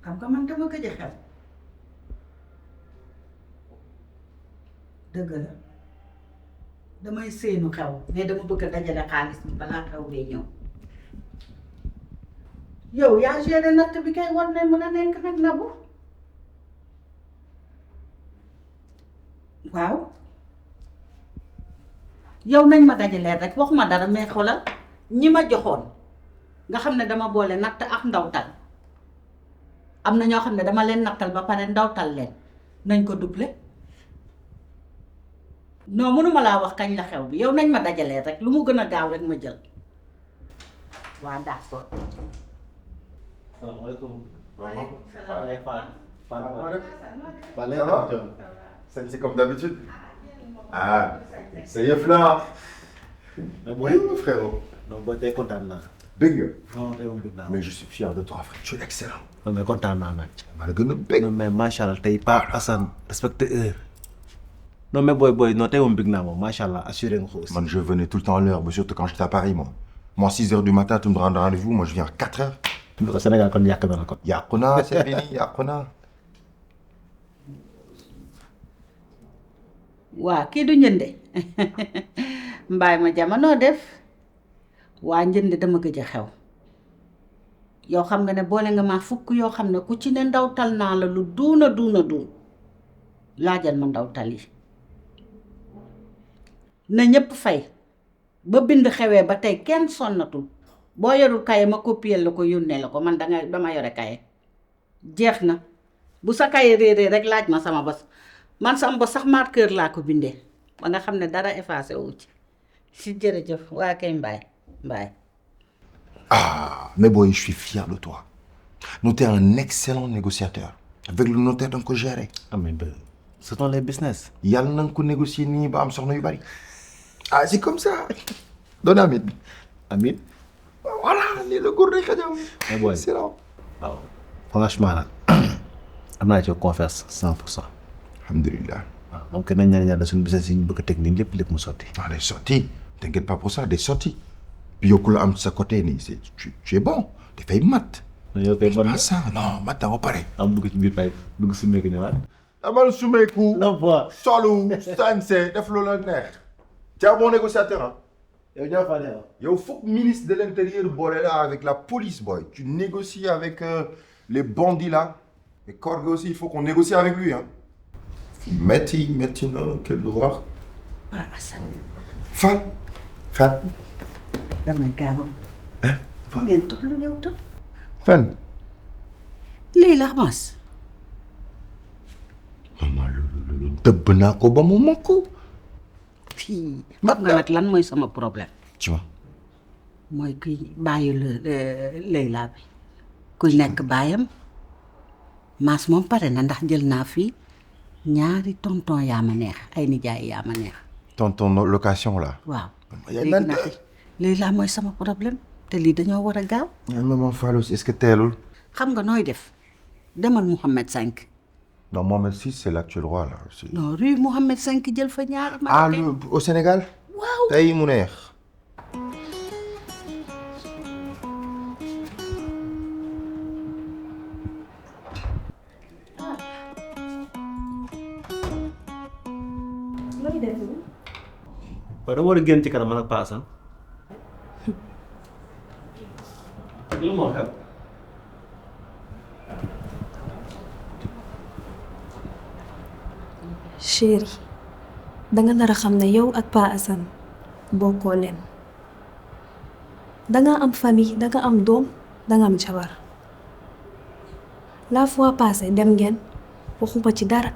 xam nga man dama gëj a xew dëgg la damay séenu xew mais dama bëgg a dajale xaalis bi balaa xew bee ñëw yow yaa géré natt bi kay war na mën a nekk nag na bu waaw yow nañ ma dajaleel rek waxuma dara mais xoolal ñi ma joxoon nga xam ne dama boole natt ak ndawtal am na ñoo xam ne dama leen nattal ba pare ndawtal leen nañ ko doublé non mënuma laa wax kañ la xew bi yow nañ ma dajaleel rek lu mu gën a gaaw rek ma jël waa d'accord. Assalamualaikum. C'est comme d'habitude. Ah, ça y est, là. Oui, mon frérot. Non, bon, t'es content là. Big. Non, t'es un big là. Mais je suis fier de toi, frère. Tu es excellent. Non, mais content là, mec. Malgré le big. Non, mais machallah, t'es pas Hassan. Respecte heure. Non, mais boy, non, t'es un big là, machallah, assurez-moi aussi. Man, je venais tout le temps à l'heure, mais surtout quand j'étais à Paris, moi. Moi, 6h du matin, tu me rends rendez-vous, moi je viens à 4h. Au Sénégal, kon yàq na la kon. Yàquna, c'est fini, yàquna. waa kii du njënde mbaay ma jamono def waa njënde dama gëj a xew yow xam nga ne boole nga ma fukk yoo xam ne ku ci ne ndawtal naa la lu duun laajal ma ndawtal yi na ñépp fay ba bind xewee ba tey kenn sonnatul boo yorul kaye ma copier la ko yónnee la ko man dama yore kaye jeex na bu sa kaye réeree rek laaj ma sama bos man sama bos sax marqueur laa ko bindee ba nga xam ne dara effacé wu ci si jërëjëf waa kay mbaay. Ah, mais boy, je suis fier de toi. Nous, t'es un excellent négociateur. Avec le notaire, donc, gérer. Ah, mais ben, ce sont les business. Yàlla na nga ko négocier nii ba am soxna yu bari. Ah, c'est comme ça. Donne Amin. Amin. Voilà, lii la góor day xajam. Mais boy. Excellent. waaw franchement nag am naa ci confiance 100%. Alhamdulillah. waaw moom kenn nañ ñaan suñu business yi ñu bëgg a teg nii lépp mu sotti. Ah, des sorties. T'inquiète pas pour ça, des sorties. Puis yow ku la am sa côté nii, tu es bon. Dafay mat. yow kay bon Ah ça, non, mat dama pare. am dugg ci biir fay dugg si meeku ñëwaat. Amal sumeeku. non fois. Solu, sañse, def lu la neex. Tu es un bon négociateur, hein? yow ñoo fa ne Il faut que le ministre de l'Intérieur boole là avec la police, boy. Tu négocies avec les bandits là. Et Korg aussi, il faut qu'on négocie avec lui, hein. Metti, non, quel devoir. waa Assane Fan. damay gaaw Hein? fu ngeen toll yow tam Fan. lii la mas Maman, lu dëbb naa ko ba mu mokk. fii xam nga nag lan mooy sama problème Tu vois. mooy kuy bàyyi Leyla bi kuy nekk baayam maas moom pare na ndax jël naa fii ñaari tonton yaa ma neex ay nijaay yaa ma neex Ton location là. waaw yaa léegi nag Leyla mooy sama problème te lii dañoo war a gaaw Maman Fallou, est-ce que teelul? xam nga nooy def demal Mohamed 5 Non, Mohamed VI, c'est l'actuel roi là. non rue Mohamed 5 jël fa ñaar Ah, au Sénégal? waaw Tey mu neex. looy def nii. waaw dama war a génn ci kanam man ak Pa Assane. lu moo xew. chéri danga nar a xam ne yow ak Pa Assane bokkoo leen danga am famille danga am doom danga am jabar la fois passée dem ngeen waxuma ci dara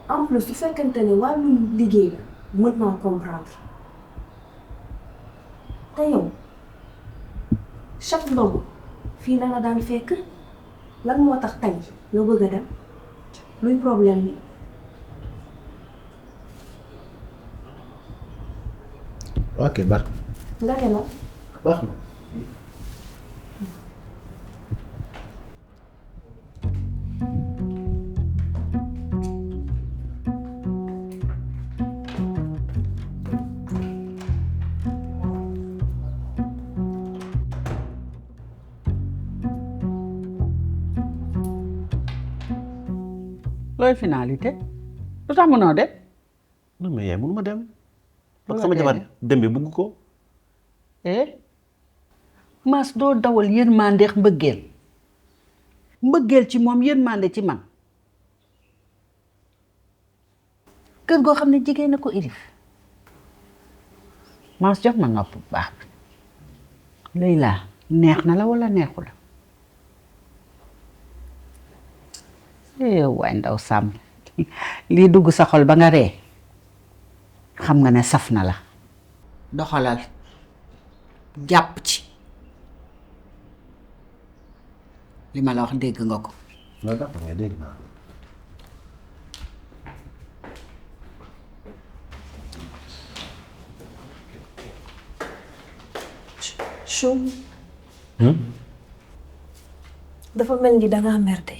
en plus su fekkente ne wàllum liggéey la mën naa comprendre te yow chaque ndogu fii la nga daan fekk lan moo tax tey nga bëgg a dem luy problème bi. ok baax nga ne la. baax na. looy finalité lu tax mënoo dem. non mais yaay mënuma dem. parce que Mënoo sama jabar dem. dem bi bugg ko. Mass doo dawal yërmande mbëggeel mbëggeel ci moom yërmande ci man kër goo xam ne jigéen na ko ilif Mass jox ma nopp bu baax bi Leyla neex na la walla neexu la waay ndaw sàmm lii dugg sa xol ba nga ree xam nga ne saf na la doxalal jàpp ci li ma la wax dégg nga ko. loolu dafa nga dégg naa. Chou. dafa mel ni dangaa mer de.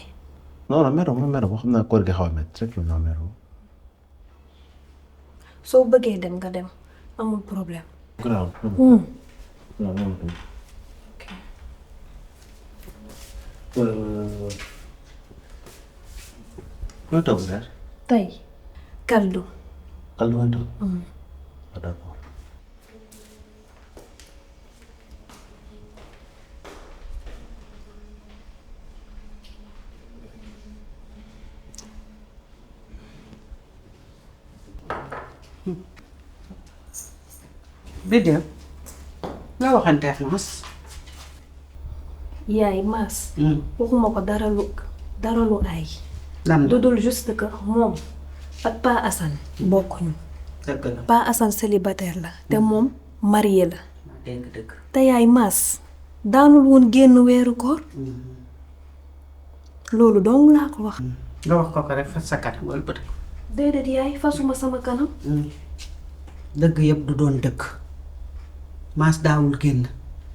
non non meroo xam naa koor gi xaw a métti rek non meroo. soo bëggee dem nga dem amul problème. grave. looy toog reer. tey kaldu. kaldu ngay toog. ah d'accord. Biddew la waxanteex Mass. yaay Mass. waxuma ko dara lu ay. lan lu dul juste que moom ak Pa Assane bokkuñu. dëgg la Pa Assane célibataire la te moom marié la. dëgg. te yaay Mass daanul woon génn weeru koor. loolu dong laa ko wax. nga wax ko rek fas sa kanam wala bët. déedéet yaay fasuma sama kanam. dëgg yëpp du doon dëgg Mass daawul génn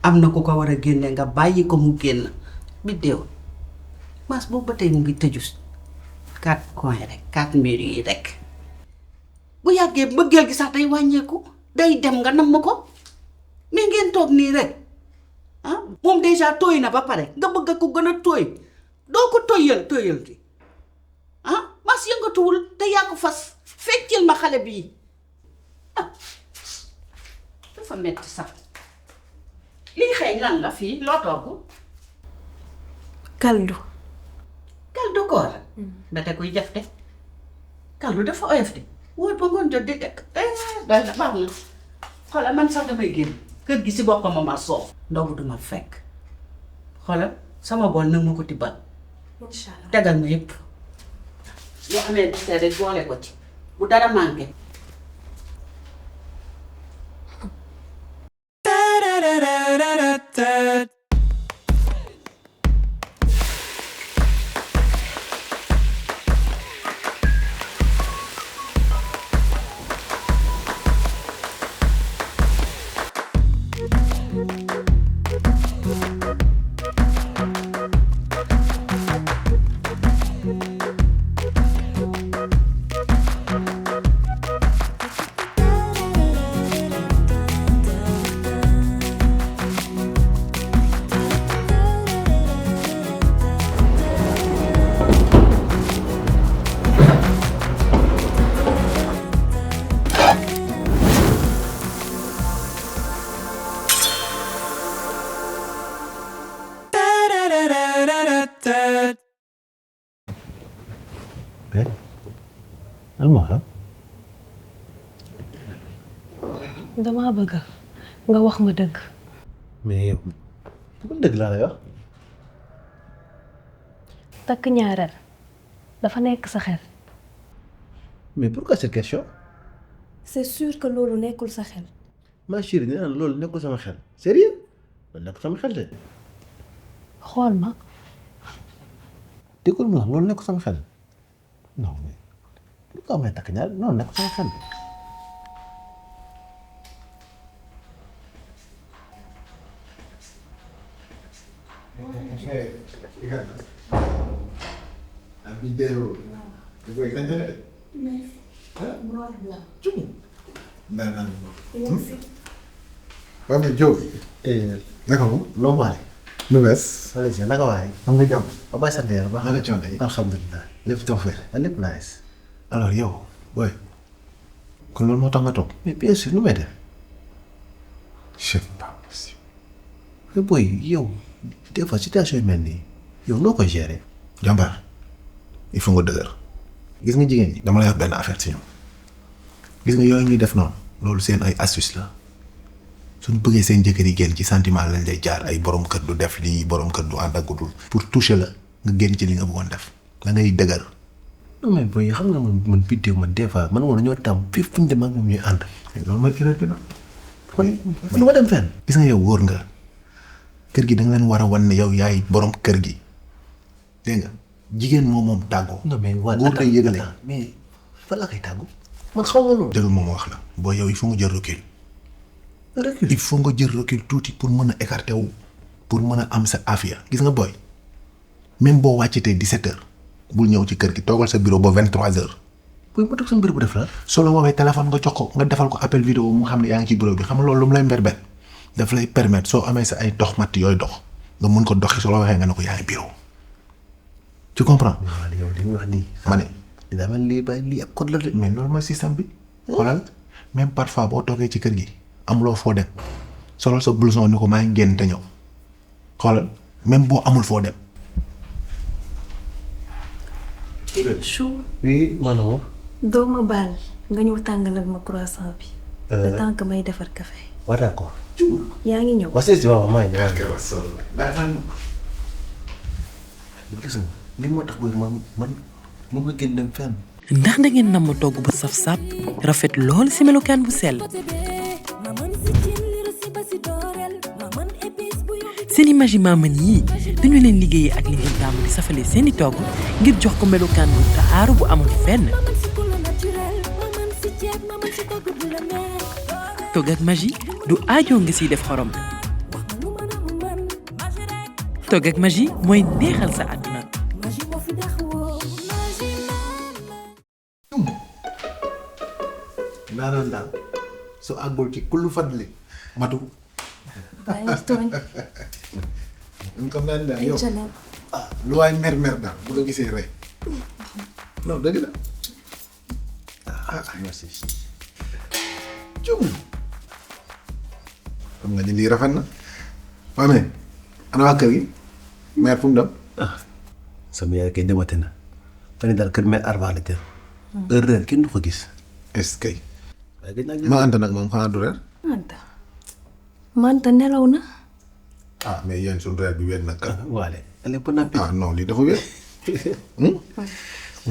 am na ku ko war a génne nga bàyyi ko mu génn Biddew Mass boobu ba tey mu ngi tëju 4 coins rek 4 murs yi rek bu yàggee mbëggeel gi sax day wàññeeku day dem nga namm ko mais ngeen toog nii rek ah moom déjà tooy na ba pare nga bëgg ko gën a tooy doo ko tooyal di ah Mass yëngatuwul te yaa ko fas feccil ma xale bii dafa metti sax lii xëy lan la fii loo togg kaldu. kaldu koor ndate kuy def de kaldu dafa oyof de wóor ba ngoon jot di tekk doy na baax na xoolal man sax damay génn kër gi si boppam ma soof ndogu duma fekk xoolal sama bool nag ma ko tibbal incha allah tegal ma yëpp yoo xamee dessert rek boole ko ci bu dara manqué lan moo xam. damaa bëgg nga wax ma dëgg. mais yow bu dëgg laa lay wax. takk ñaareel dafa nekk sa xel. mais pourquoi cette question. c'est sûr que loolu nekkul sa xel. ma chérie nee naa loolu nekkul sama xel. sérieux loolu nekkul sama xel de. xool ma. déggul ma loolu nekkul sama xel. non mais pourquoi may takk ñaar non nekkul sama xel. Video. Vuoi prendere? Giù. No. Vabbè, Gio. Ecco, loo baale. lu bees. wala si naka waay. am nga jàmm. ba bàyyi sant yàlla baax naka coono yi. alhamdulilah. lépp taw fee. lépp nice. alors yow booy. kon loolu moo tax nga toog. mais bien sûr nu may def. c'est pas possible. mais booy yow des fois situation yu mel nii yow noo koy gérer. jàmbaar il faut nga dëgër. gis nga jigéen ñi. dama lay wax benn affaire si ñoom. gis nga yooyu ñuy def noonu. loolu seen ay astuce la. suñu bëggee seen jëkkër yi génn ci sentiment lañ lay jaar ay borom kër du def lii borom kër du ànd ak gudul. pour toucher la nga génn ci li nga bëggoon def. da ngay dëgër. non mais booy xam nga man biddéew man des fois man woon ñoo tam fii fu ñu dem ak ñoom ñuy ànd. loolu mooy erreur bi nag. man du ma dem fenn. gis nga yow wóor nga kër gi da nga leen war a wan ne yow yaay borom kër gi dégg nga jigéen moom tàggoo. non mais waa góor day yëgale. mais fa la koy tàggu. man xaw ma loolu. déglu moom wax la. boo yow il faut nga jël recul. il faut nga jël recul tuuti pour mën a écarter wu. pour mën a am sa affaire. gis nga booy même boo wàccetee 17h bul ñëw ci kër gi toogal sa bureau ba 23h. booy ma toog sa mbir bu def la. soo la woowee téléphone nga jox ko nga defal ko appel vidéo mu xam ne yaa ngi ci bureau bi xam nga loolu lu mu lay mberbet daf lay permettre soo amee sa ay dox matt yooyu dox nga mun ko doxi soo la waxee nga ne ko yaa ngi bureau. tu comprends. waaw yow li nga wax nii. ma ne. daa mel lii ba lii ab code la de. mais loolu mooy système bi. xoolal même parfois boo toogee ci kër gi amuloo foo dem solal sa blouson ni ko maa ngi génn te ñëw xoolal même boo amul foo dem. Chou. oui maanaam. doo ma baal nga ñëw tàngalal ma croissant bi. le temps que may defar café. waaw d'accord. yaa ngi ñëw. waa si waaw maa ngi ñëw. gis nga li moo tax booy man mu nga gën dem fenn. ndax da ngeen namm togg bu saf sàpp rafet lool ci melokaan bu sell seeni magi maman yii dañu leen liggéeyee ak li ngeen tàmm di safale seeni togg ngir jox ko melokaan bu taaru bu amul fenn togg ak magi du aajoo nga siy def xorom togg ak magi mooy neexal sa àdduna naanoon daal soo àggul ci kullu fadli matu. bàyyi tooñ. ñu ko naan daal yow Janelle. lu waay mer daal bu la gisee rek non dëgg la merci. cum xam nga ni lii rafet na waa mais ana waa kër gi mère fu mu dem. sama yaay kay demate na. fan daal kër mère Arba la teel. heure reer kenn du ko gis. est-ce que waaye gëj naa gis. ma anta nag moom xanaa du reer. Manta nelaw na. ah mais yéen suñu reer bi wéet nag kan. waale. allez bon appétit. ah non lii dafa wéet.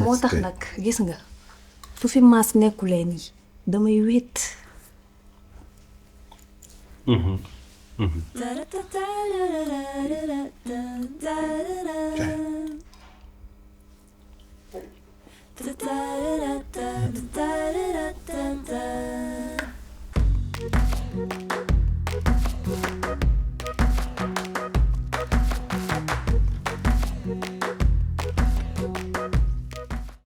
moo tax nag gis nga su fi maas nekkulee nii damay wéet.